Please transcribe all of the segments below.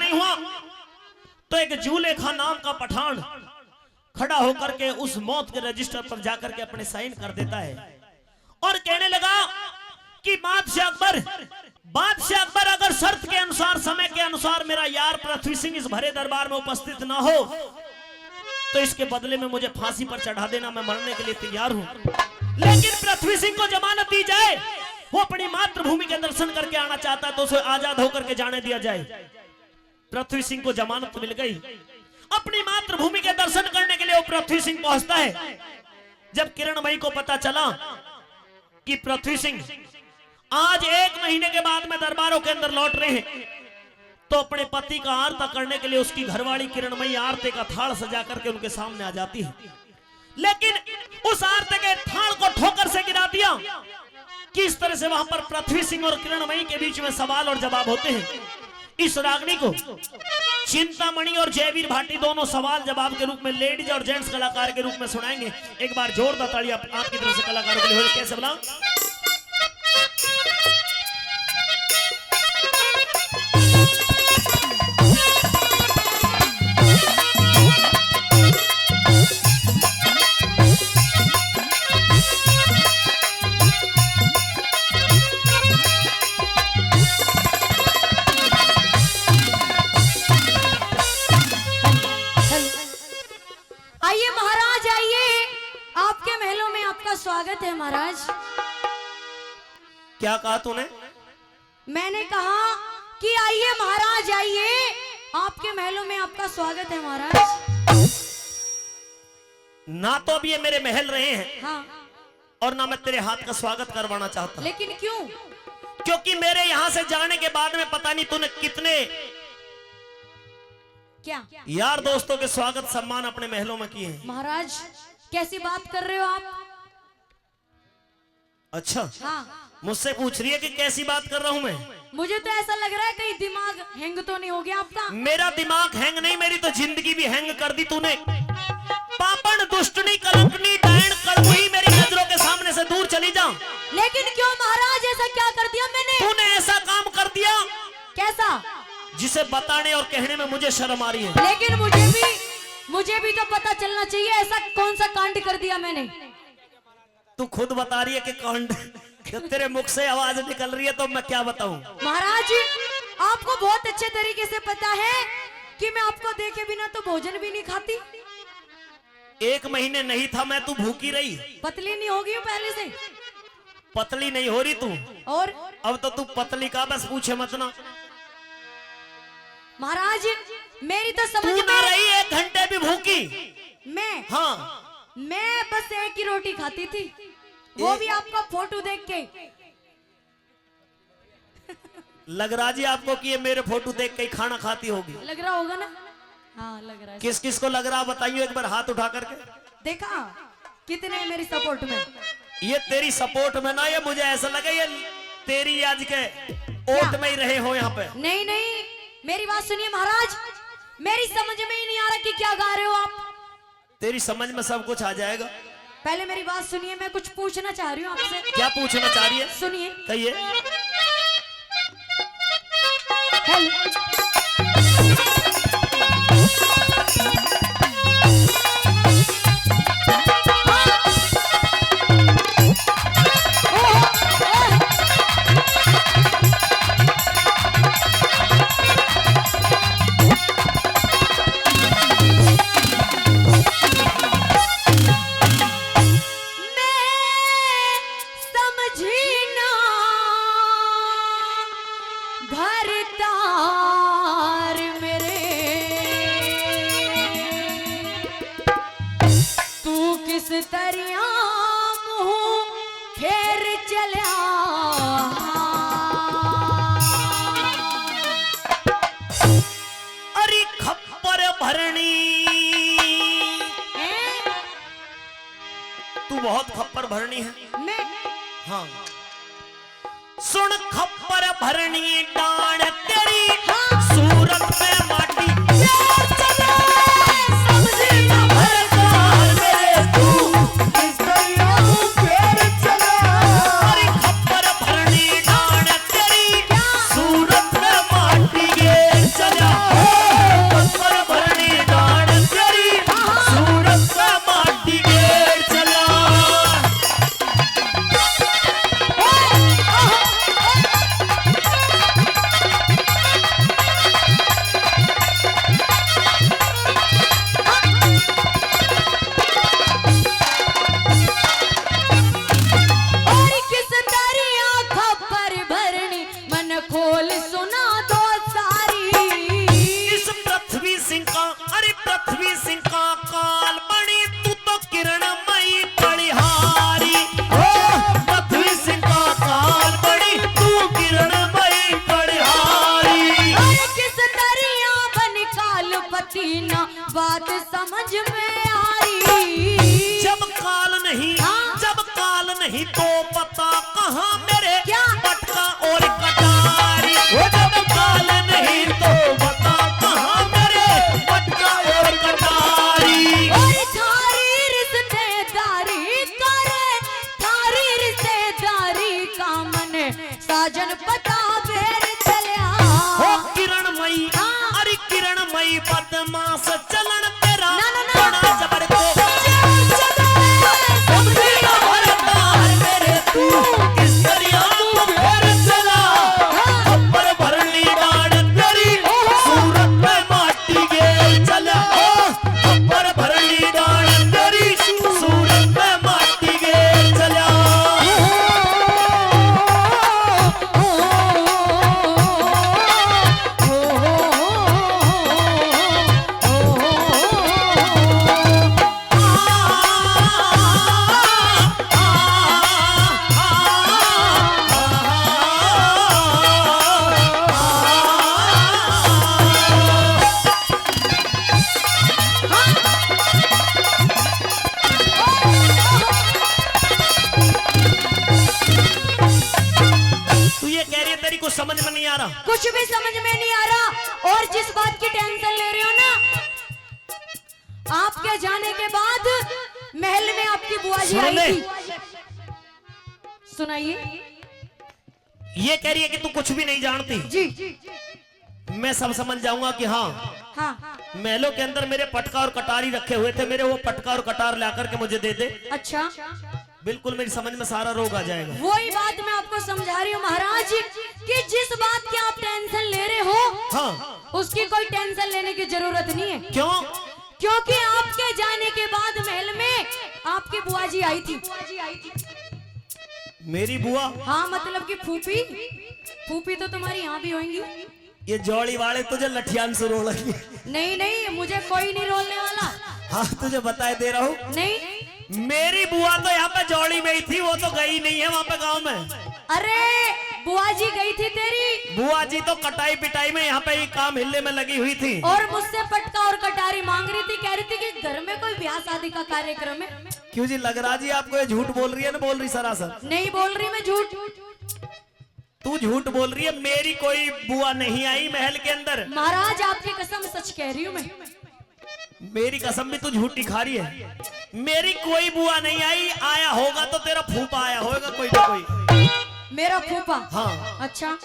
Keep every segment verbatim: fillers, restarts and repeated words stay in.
हुआ तो एक जुलेखा नाम का पठान खड़ा होकर के उस मौत के रजिस्टर पर जाकर के अपने साइन कर देता है और कहने लगा कि बादशाह अकबर, बादशाह अकबर, अगर शर्त के अनुसार, समय के अनुसार मेरा यार पृथ्वी सिंह इस भरे दरबार में उपस्थित ना हो तो इसके बदले में मुझे फांसी पर चढ़ा देना, मैं मरने के लिए तैयार हूं। लेकिन पृथ्वी सिंह को जमानत दी जाए, वो अपनी मातृभूमि के दर्शन करके आना चाहता है तो उसे आजाद होकर के जाने दिया जाए। पृथ्वी सिंह को जमानत मिल गई। अपनी मातृभूमि के दर्शन करने के लिए वो पृथ्वी सिंह पहुंचता है। जब किरणमयी को पता चला कि पृथ्वी सिंह आज एक महीने के बाद में दरबारों के अंदर लौट रहे हैं, तो अपने पति का आरता करने के लिए उसकी घरवाली किरणमयी आरते का थाल सजा करके उनके सामने आ जाती है। लेकिन उस आरते के थाल को ठोकर से गिरा दिया। किस तरह से वहां पर पृथ्वी सिंह और किरणमयी के बीच में सवाल और जवाब होते हैं। इस रागनी को चिंतामणि और जयवीर भाटी दोनों सवाल जवाब के रूप में लेडीज और जेंट्स कलाकार के रूप में सुनाएंगे। एक बार जोरदार ताली आप, आपकी तरफ से कलाकारों के लिए हो। कैसे बोला? आइए महाराज, आइए, आपके महलों में आपका स्वागत है महाराज। क्या कहा तूने? मैंने कहा कि आइए महाराज, आइए, आपके महलों में आपका स्वागत है महाराज। ना तो अब ये मेरे महल रहे हैं, हाँ। और ना मैं तेरे हाथ का स्वागत करवाना चाहता। लेकिन क्यों? क्योंकि मेरे यहाँ से जाने के बाद में पता नहीं तूने कितने क्या? यार दोस्तों के स्वागत सम्मान अपने महलों में किए हैं। महाराज, कैसी बात कर रहे हो आप? अच्छा, हाँ। मुझसे पूछ रही है कि कैसी बात कर रहा हूँ मैं। मुझे तो ऐसा लग रहा है कहीं दिमाग हैंग तो नहीं हो गया आपका? मेरा दिमाग हैंग नहीं, मेरी तो जिंदगी भी हैंग कर दी तूने। पापण, दुष्टनी, कलंकनी, डायन, कड़बुई मेरी नजरों के सामने से दूर चली जा। लेकिन क्यों महाराज, ऐसा क्या कर दिया मैंने? तूने ऐसा काम कर दिया। कैसा? जिसे बताने और कहने में मुझे शर्म आ रही है। लेकिन मुझे भी, मुझे भी तो पता चलना चाहिए, ऐसा कौन सा कांड कर दिया मैंने? तू खुद बता रही है कि कांड, कि तेरे मुख से आवाज निकल रही है, तो मैं क्या बताऊं? महाराज, आपको बहुत अच्छे तरीके से पता है कि मैं आपको देखे बिना तो भोजन भी नहीं खाती। एक महीने नहीं था मैं, तू भूखी रही। पतली नहीं हो गई हूँ पहले से? पतली नहीं हो रही तू। और? अब तो तू पतली का बस पूछे मत ना। महाराज, मेरी तो समझ तू ना में रही एक घंटे भी भूखी। मैं? हाँ। मैं बस एक ही रोटी खाती थी, वो एक भी आपका फोटो देख के। लग रहा जी आपको कि ये मेरे फोटो देख के ही खाना खाती होगी? लग रहा होगा ना? हाँ, लग रहा है। किस किस को लग रहा, बताइए एक बार हाथ उठा करके। देखा, कितने हैं मेरी सपोर्ट में? ये तेरी सपोर्ट में ना, ये मुझे ऐसा लगे ये तेरी आज के ओट में ही रहे हो यहाँ पे। नहीं, नहीं, मेरी बात सुनिए महाराज, मेरी समझ में ही नहीं आ रहा कि क्या गा रहे हो आप। तेरी समझ में सब कुछ आ जाएगा। पहले मेरी बात सुनिए, मैं कुछ पूछना चाह रही हूँ आपसे। क्या पूछना चाह रही है? सुनिए। कहिए। हेलो। मैं समझी ना भरतार मेरे, तू किस तरिया मुंह फेर चल्या। अरे खप्पर भरणी। हैं? तू बहुत खप्पर भरणी है। मैं? हाँ। सुन खप्पर भरणी डांड तेरी, हाँ। सूरत पे माटी फेर चल्या। समझी ना भरतार मेरे तू, किस तरिया मुंह फेर चल्या। अरे खप्पर भरणी डांड तेरी, क्या? सूरत पे माटी फेर चल्या। बात समझ में आ रही। जब काल नहीं, हाँ। जब काल नहीं तो पता कहाँ मेरे क्या? पटका और कटारी। वो जब काल नहीं तो पता कहाँ मेरे पटका और कटारी। और थारी रिश्तेदारी करे, थारी रिश्तेदारी का मन साजन पता बेर चल्या। हो किरण मई, हाँ। अरे किरण मई बदमाश चलन तेरा ना, ना, ना। बड़ा जबर को। समझी ना भरतार मेरे तू, किस दरिया को फेर चला। हाँ। अब्बर भरनी डांड तेरी, ओहो। सूरत पे माटी गेर चला। हाँ। अब्बर भरनी डांड तेरी, सूरत पे माटी गेर चला। तू ये कह रही है, तेरी कुछ समझ में नहीं आ रहा। कुछ भी समझ में नहीं आ रहा। और जिस बात की टेंशन ले रहे हो ना, आपके जाने के बाद महल में आपकी बुआ जी सुन आई ले। थी। सुनाइए। ये कह रही है कि तू कुछ भी नहीं जानती। जी। मैं सब समझ जाऊंगा कि हाँ, हाँ। महलों के अंदर मेरे पटका और कटारी रखे हुए थे, मेरे वो पटका और कटार ला करके मुझे दे दे। अच्छा। बिल्कुल मेरी समझ में सारा रोग आ जाएगा। वही बात मैं आपको समझा रही हूँ महाराज, कि जिस बात की आप टेंशन ले रहे हो, हाँ। उसकी कोई टेंशन लेने की जरूरत नहीं है। क्यों? क्योंकि आपके जाने के बाद महल में आपकी बुआ जी आई थी। मेरी बुआ? हाँ, मतलब कि फूफी। फूफी तो तुम्हारी यहाँ भी होंगी। ये जौली वाले तुझे लठियान से रोलेंगे। नहीं, नहीं, मुझे कोई नहीं रोलने वाला। हाँ, तुझे बताए दे रहा हूँ। नहीं। मेरी बुआ तो यहाँ पे जौली में ही थी, वो तो गई नहीं है वहाँ पे गांव में। अरे, बुआ जी गई थी तेरी। बुआ जी तो कटाई पिटाई में यहाँ पे ही काम हिल्ले में लगी हुई थी। और मुझसे पटका और कटारी मांग रही थी, कह रही थी कि घर में कोई ब्याह शादी का कार्यक्रम है। क्यों जी, लग रहा जी आपको ये झूठ बोल रही है ना, बोल रही सरासर? नहीं बोल रही मैं झूठ। तू झूठ बोल रही है, मेरी कोई बुआ नहीं आई महल के अंदर। महाराज, आपकी कसम, सच कह रही हूँ मैं। मेरी कसम भी तू झूठी खा रही है। मेरी कोई बुआ नहीं आई, आया होगा तो तेरा फूफा आया होगा कोई ना कोई। मेरा फूफा? हाँ। अच्छा,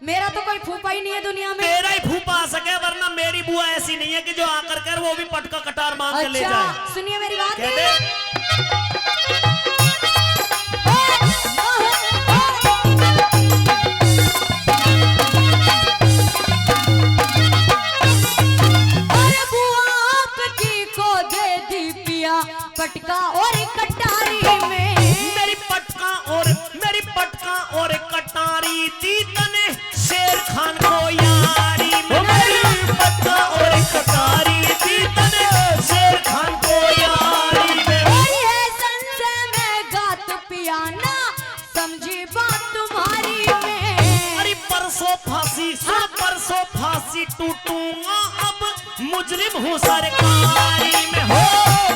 मेरा तो कोई फूफा ही नहीं है दुनिया में। तेरा ही फूफा आ सके, वरना मेरी बुआ ऐसी नहीं है कि जो आकर कर वो भी पटका कटार मांग के ले अच्छा, जाए। सुनिए मेरी बात। कह दे। अरे बुआ आपकी को दे दी पिया पटका और कटारी में। मेरी पटका और, मेरी पटका और कटारी दी तने शेर खान को यारी में। मेरी पटका और कटारी दी तने शेर खान को यारी में। और ये संशय में गात पिया ना समझी बात तुम्हारी में। अरे परसों फांसी, सुन हाँ। परसों फांसी टूटूंगा अब मुजरिम हूँ सरकारी में। हो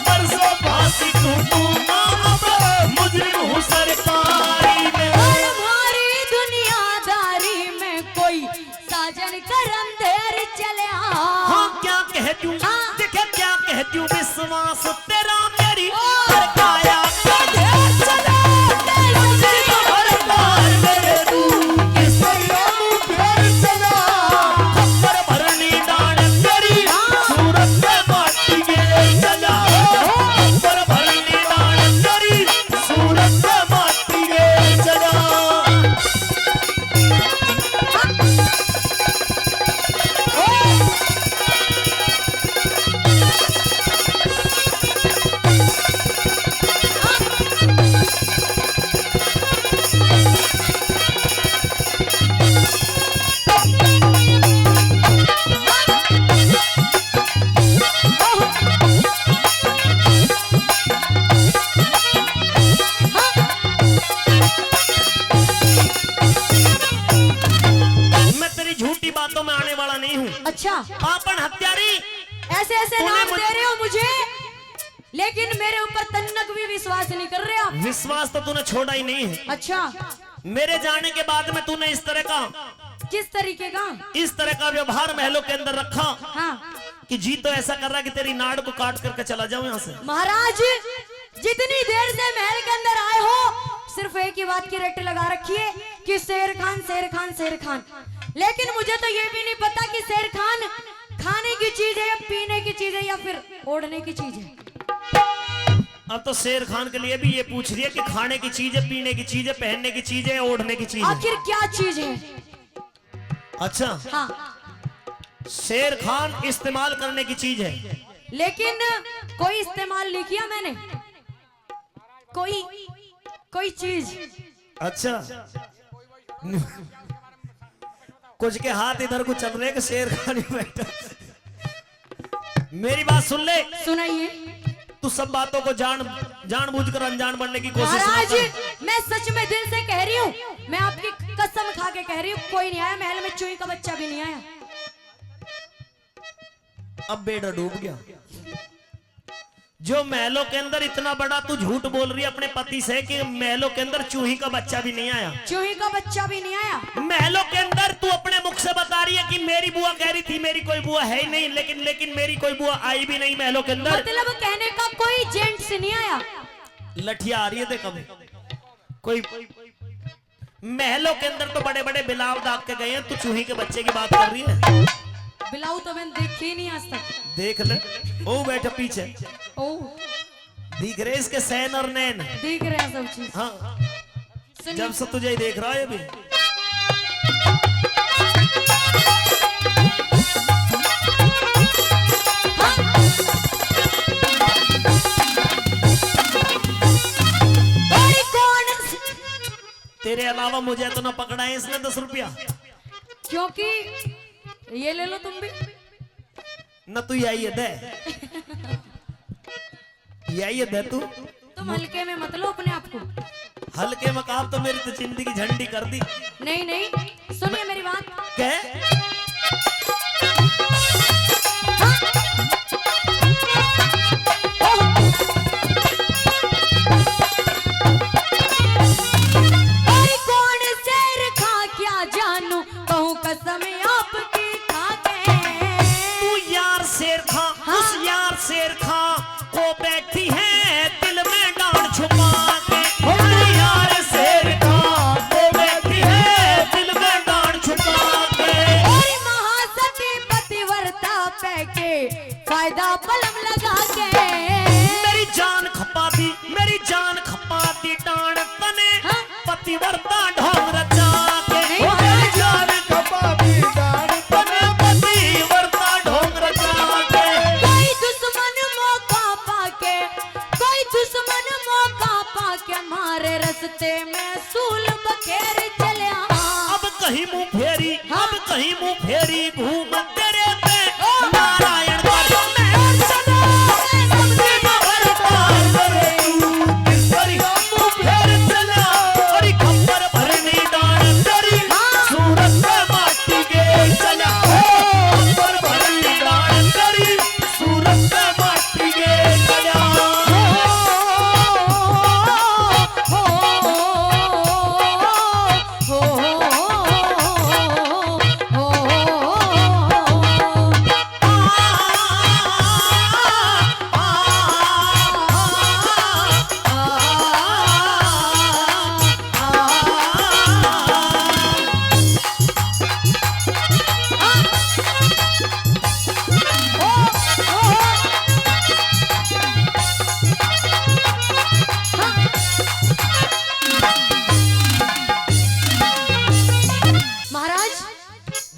परसों फांसी टूटूंगा अब मुजरिम हूँ सरकारी में। और भारी दुनियादारी में कोई साजन करम देर चल्या। हाँ, क्या कह दूं, हाँ। देखे क्या कह दूं, विश्वास तेरा मेरी ओ। हर काया का ढेर चला। तेरी हर बार मेरे तू किस तरह तू फिर चला। खप्पर भरनी डांड तेरी हाँ। सूरत पे माटी के चला। खप्पर भरनी डांड तेरी सूरत पे माटी के चला। मैं तेरी झूठी बातों में आने वाला नहीं हूँ। अच्छा। पापण हत्यारी, ऐसे ऐसे तूने नाम मुझे दे रहे हो मुझे, लेकिन मेरे ऊपर तन्नक भी विश्वास नहीं कर रहे आप। विश्वास तो तूने छोड़ा ही नहीं है। अच्छा। मेरे जाने के बाद में तूने इस तरह का, किस तरीके का? इस तरह का व्यवहार महलों के अंदर रखा, हाँ। कि जी तो ऐसा कर रहा कि तेरी नाड़ को काट करके चला जाऊं यहाँ से। महाराज, जितनी देर से महल के अंदर आए हो, सिर्फ एक ही बात की रट लगा रखी है कि शेर खान, शेर खान, शेर खान। लेकिन मुझे तो ये भी नहीं पता कि शेर खान खाने की चीज है या पीने की चीज है या फिर ओढ़ने की चीज है। अब तो शेर खान के लिए भी ये पूछ रही है कि खाने की चीज है, पीने की चीज है, पहनने की चीज है, ओढ़ने की चीज है। आखिर क्या चीज है? अच्छा। हाँ। शेर खान इस्तेमाल करने की चीज है। लेकिन कोई इस्तेमाल नहीं किया मैंने। कोई, कोई चीज। अच्छा। कुछ के हाथ इधर को चल रहे कि शेर खान ही बैठा। मेरी बात सुन ले। सुनाइए। तू सब बातों को जान, जानबूझकर अनजान बनने की कोशिश ना महाराज, कर। मैं सच में दिल से कह रही हूँ, मैं आपकी कसम खा के कह रही हूँ, कोई नहीं आया महल में, चूही का बच्चा भी नहीं आया। अब बेड़ा डूब गया। जो महलों के अंदर इतना बड़ा तू झूठ बोल रही है अपने पति से कि महलों के अंदर चूही का बच्चा भी नहीं आया। चूही का बच्चा भी नहीं आया। महलों के अंदर तू अपने मुख से बता रही है कि मेरी बुआ कह रही थी मेरी कोई बुआ है ही नहीं, लेकिन, लेकिन मेरी कोई बुआ आई भी नहीं महलों के अंदर। मतलब कहने का कोई जेंट्स नहीं आया। लठिया आ रही है देख अब। कोई महलों के अंदर तो बड़े बड़े बिलाव दाग के गए हैं, तू चूही के बच्चे की बात कर रही है। बिलाव तो मैंने देखे ही नहीं आज तक। देख ले, वो बैठा पीछे। ओ। दिख रहे इसके सैन और नैन। दिख रहे हैं सब चीज। हाँ। सुनिए। जब से तुझे ही देख रहा है अभी। और कौन तेरे अलावा मुझे तो ना पकड़ा है इसने दस रुपया। क्योंकि ये ले लो तुम भी। न तू यही है दे। यही है दे तू। तुम हल्के में मत लो अपने आप को। हल्के में काम तो मेरी तो जिंदगी झंडी कर दी। नहीं, नहीं, सुनिए मेरी बात। कह। और कौन शेर खा क्या जानू, कहूँ कसम आपकी खा के। तू यार शेर खा, हाँ। उस यार शेर खा को बैठी है दिल में डांड छुपा के। अरे यार शेर खा को बैठी है दिल में डांड छुपा के। और महासती पतिव्रता पे के फायदा पलम लगा के। मेरी जान खपा दी, मेरी जान खपा दी डांड तने। हाँ। पतिव्रता ढोंग रचा के। नहीं, ओ मेरी जान खपा दी डांड तने पतिव्रता ढोंग रचा के। कोई दुश्मन मौका पाके, कोई दुश्मन मौका पाके मारे रस्ते में सूल बखेर चल्या। अब कहीं मुंह फेरी, हाँ। अब कहीं मुंह फेरी घूम तेरे पे ओ। नारायण का मेहर चला। समझे ना भर पार करे तू, इस पर हम मुंह फेर चला। अरे खप्पर भरनी डांड तेरी, हाँ। सूरत पे माटी के चला। ओ, खप्पर भरनी डांड तेरी, सूरत पे माटी के चला। महाराज,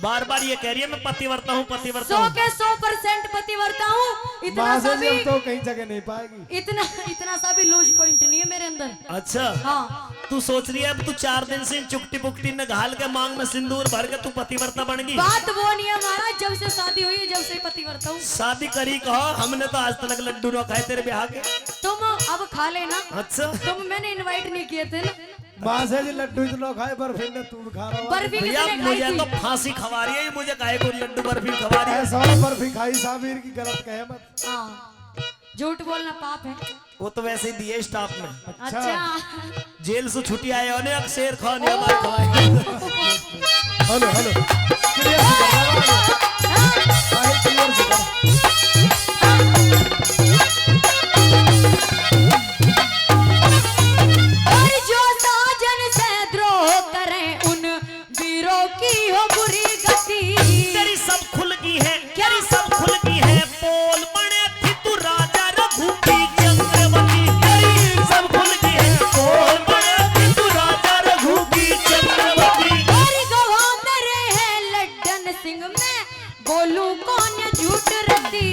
बार बार ये कह रही है मैं पतिव्रता हूँ, पतिव्रता सौ हूँ। के सौ परसेंट पतिव्रता हूँ। इतना सा महाराज, भी अब तो कहीं जगह नहीं पाएगी। इतना, इतना सा भी लूज पॉइंट नहीं है मेरे अंदर। अच्छा। हाँ। तू सोच रही है अब तू चार दिन से इन चुकटी पुकटी न घाल के मांग में सिंदूर भर के तू पतिव्रता बन गई। बात वो नहीं है महाराज, जब से शादी हुई है, जब से पतिव्रता हूँ। शादी करी कहो, हमने तो आज तक लड्डू ना खाए तेरे ब्याह के। तुम अब खा लेना। अच्छा। तुम मैंने इनवाइट नहीं किए थे ना। माँ से जी लड्डू इतना खाए, बर्फी ने तू खा रहा है। बर्फी भैया, किसने खाई मुझे थी? तो फांसी खवा रही है, मुझे काहे को लड्डू बर्फी खवा रही है? ऐसा वाला बर्फी खाई साबिर की, गलत कहे मत। हाँ, झूठ बोलना पाप है। वो तो वैसे ही दिए स्टाफ में। अच्छा। जेल से छुट्टी आए होने, अब शेर खान या मार खवाए। Hello, hello. क्लियर से कर, हेलो, हेलो। साहिब क्लियर से कर। और जो साजन से द्रोह करें, उन वीरों की हो बुरी गति। तेरी सब खुल गई है, तेरी सब खुल गई है। बोल बने थी तू राजा रघु की चंद्रवती। तेरी सब खुल गई है। बोल बने थी तू राजा रघु की चंद्रवती। और गवाह मेरे हैं लड्डन सिंह, मैं बोलूं कौन झूठ रति।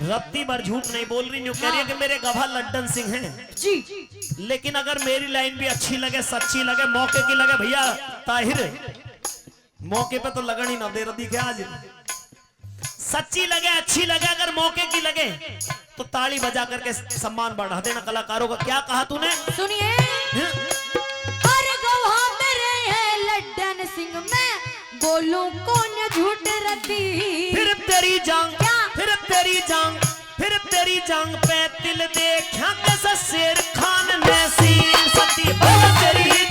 रत्ती बार झूठ नहीं बोल रही, न्यू कह रही है कि मेरे गवाह लड्डन सिंह हैं। जी। लेकिन अगर मेरी लाइन भी अच्छी लगे, सच्ची लगे, मौके की लगे, भैया ताहिर, मौके पे तो लगन ही ना दे रही क्या आज? सच्ची लगे, अच्छी लगे, अगर मौके की लगे तो ताली बजा करके सम्मान बढ़ा देना कलाकारों का। क्या कहा तूने? सुनिए। हैं? और गवाह मेरे हैं लड्डन सिंह, मैं बोलूं कौन झूठ रति। फिर तेरी जांग, क्या? फिर तेरी जांग, फिर तेरी जांग पे तिल देखा कैसे शेर खान ने सीन सती। बोल तेरी